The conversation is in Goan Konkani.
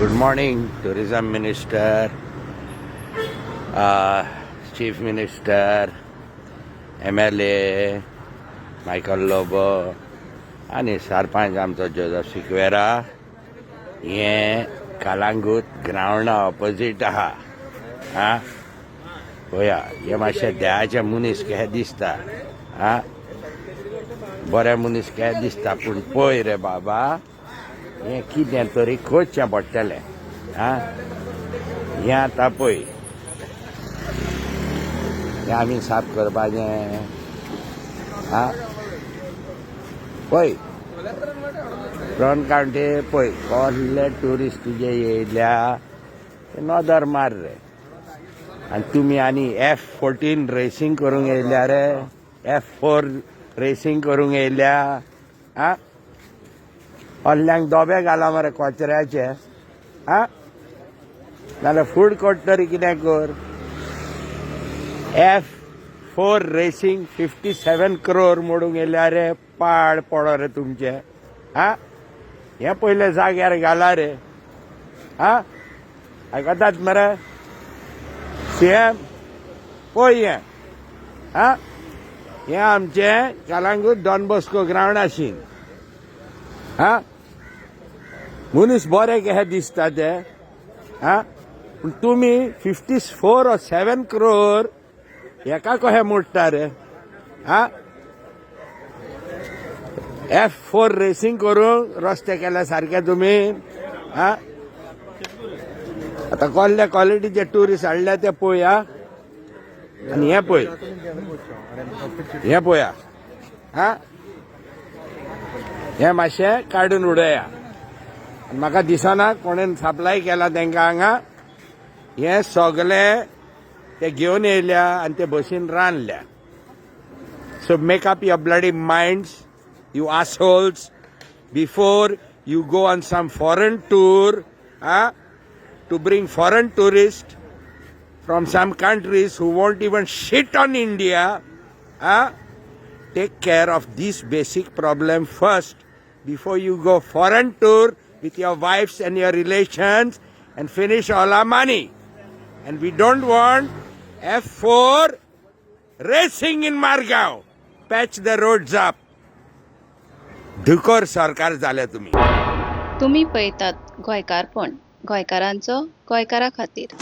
Good morning, tourism minister, chief minister, MLA Michael Lobo आनी सरपंच आमचो जोजफ सिक्वेरा. हें कलांगूट ग्रावंडा ऑपोजीट आहा. आं, पळया, हे मातशे देवाचे मनीस कशे दिसता. आं, बरे मनीस कशे दिसता, पूण पळय रे बाबा, हें कितें तरी करचें पडटलें. आं, हें आतां पळय, हें आमी साफ करपाचें. आं, पळय, फ्रंट कावंटे पळय, कसले ट्युरिस्ट जे येयल्या ते नदर मार रे. आनी तुमी आनी एफ 14 रेसींग करूंक येयल्या रे, एफ 4 रेसींग करूंक येयल्या. आं, असल्यांक दोबे घाला मरे कोचऱ्याचे. आं, नाल्यार फूड कोर्ट तरी कितें कर. F 4 racing 57 crore मोडूंक येयल्या रे, पाड पडो रे तुमचे. आं, हें पयले जाग्यार घाला रे. आं, आयकतात मरे सीएम? पळय हें. आं, हें आमचें कलांगूट डॉन बॉस्को ग्रावंड आशिन. आं, मनीस बरे कशे दिसता ते. आं, पूण तुमी 54 or 7 crore हेका कशे मोडटा रे? आं, एफ 4 रेसींग करूंक रस्ते केल्या सारके तुमी. आं, आतां कसल्या क्वॉलिटीचे ट्युरिस्ट हाडल्या ते पळया. आनी हें पळय, हें पळया. आं, हें मातशें काडून उडया. आनी म्हाका दिसना कोणेन सप्लाय केला तांकां हांगा. हें सगलें ते घेवन येयल्या आनी ते बसीन रांदल्या. So make up your bloody minds, you assholes, before you go on some foreign tour to bring foreign tourists from some countries who won't even shit on India. Take care of this basic problem first before you go foreign tour with your wives and your relations and finish all our money. And we don't want F4 racing in Margao. Patch the roads up. धुकोर सरकार जाले तुम्ही. तुमी पळयतात गोंयकारपण, गोंयकारांचो, गोंयकारा खातीर.